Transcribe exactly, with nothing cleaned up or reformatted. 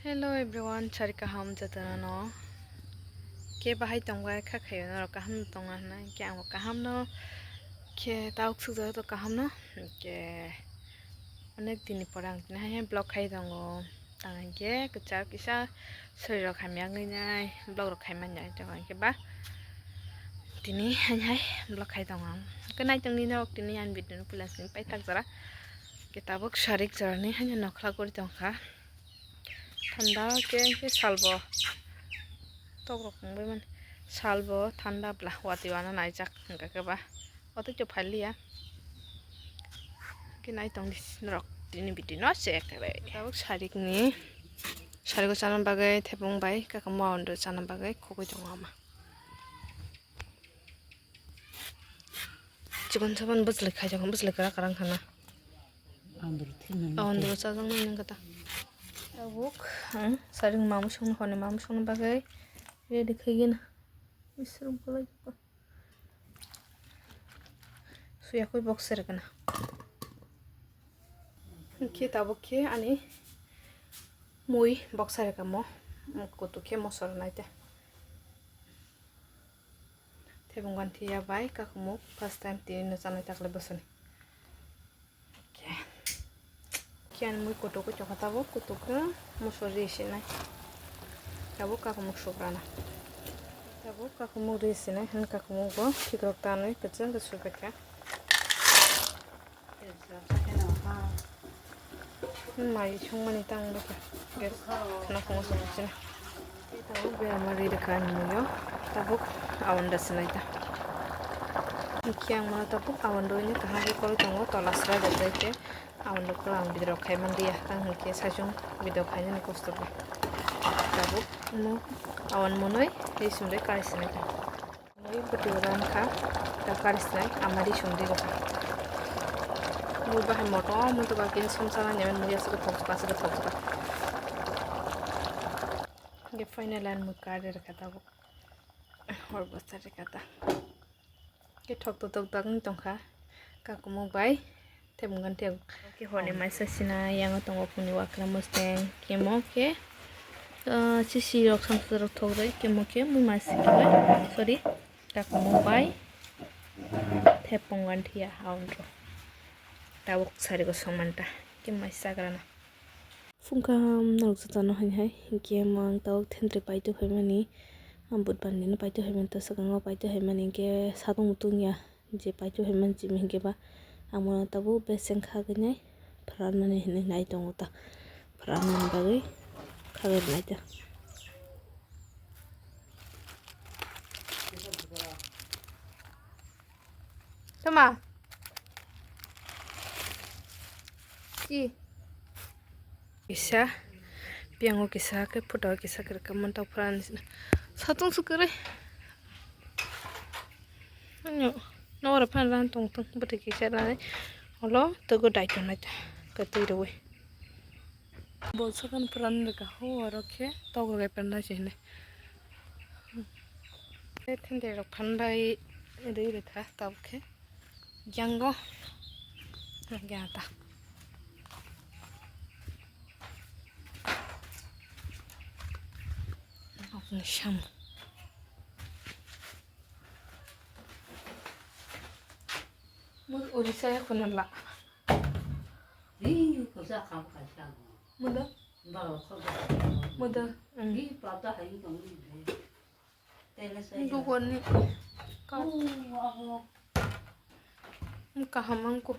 Hello everyone, sari kaham jotono no. Ke bahai tongbai kha khayo norok kaham no tongna hwnna, ke ang bo kaham no, ke tauk suk joto kaham no, ke onek din ni pore ang tini hai hai vlog khai tongo, tang hwnkhe kwchak kisa sori rok hamya wngwi nai vlog rok khai manya tong hwnkhe ba tini hai hai vlog khai tongo ang. Hwnkhe nai tongdi norok tini ani video no puila sini paithak jora, ke tabuk sarik jora ni hai no nokla gori tongkha. Thanda khe, khe salbo tok rok wngwi mani salbo thanda bla watwi wana naijak hwnkha khe ba watwi to phailiya khe nai tongdi norok tini video no se khe bai tabuk sarik ni sariko chana bagwi thepung bai kaka mao ndo chana bagwi khogwi tongo ama. Chikon sapan bwswlwi khaijak, bwswlwi kwrak kwrak wngkha na. Andro thwimani. Oh, andro chajaknai nang kata. Tabuk ang saring mamu songno hwnwi mamu songno bagwi ready khaigena. Bisrum kwlai jokha. Suyakwi box sergana. Hwnkhe tabuk khe ani mui box sergamo. Kutuk khe mosor naite. Thebung ganthiya bai kakumuk first time tini no chanai takle bosoni. Okay. Kian mui kutuk khe chokha tabuk kutuk khe mosor ri sinai. Tabuk kakumuk sukrana. Tabuk kakumuk ri sinai han kakumuk bo khikrok tanwi kwchang khe subaikha. Mai songmani tang bwkha. Gas khna khungo songchina. Tabuk berama ri rwkha ani muio. Tabuk awan da sinai ta. Hwnkhe ang mano tabuk awan rwini kaham khe koroi tongo, tola srai rwjai khe awan rwkhe ang video khaimani ya. Tang hwnkhe saichung video khainani kosto khe. Tabuk no awan monoi ri sumrwi kari sinai ta. Mui bwtwi ram kha, ta kari sinai, ama ri sum di rwkha. Mui bahai motom wng tongkha, kini somsa nang nai mani mui aswk thok jokha, aswk thok jokha. Hwnkhe final ang mui kari rwkha tabuk. Hor bwsa rwkha ta. Hwnkhe thok tok tok dak wng tongkha. Kakumuk bai. Tei mungkha tei khe horni maisa sina yango tongo phungni wakra mustang khe mo khe, ah, sisi rok samsa rok thok rwi khe mo khe mui maisa khe bai sorry kakumuk bai thepung ganthiya aundro tabuk sari go somanta khe maisa sagrana. Phungkha norok jotono hai hai hwnkhe mo ang tabuk thentwrwi paitwi phaimani, ang budbar nino paitwi phaimani, to swkango paitwi phaimani hwnkhe satung mutung ya. Je paitwi phaimani chimi hwnkhe ba, ang bono tabuk beseng khagwi nai phranani hinwi nai tongo ta, phranani bagwi khagwi nai ta. Tama? Chi? Kisa, piyango kisa khe photo kisa khe rwkha mantau phranani sina. Satung su kwrwi. Ano, nora phan ran tong tong, bwtwi kisa ran, olo, togo dai tongnai ta, kwtwi rwi. Bolsa kan pran rwkha, ho, oro khe, tok rwkha pran nai se hinwi. Tei thentwrwi rok phan bai rwi rwkha, tabuk khe. Jango. Gata. Nokni sam. Mui Odisha ya khuna la. Ri, kusa kam kaisa. Muda? Ba, ko ba. Muda. Ri, pata hayu kamu ni. Tele sa. Dugon ni. Ka. Oh, abo. Kaham ang ko.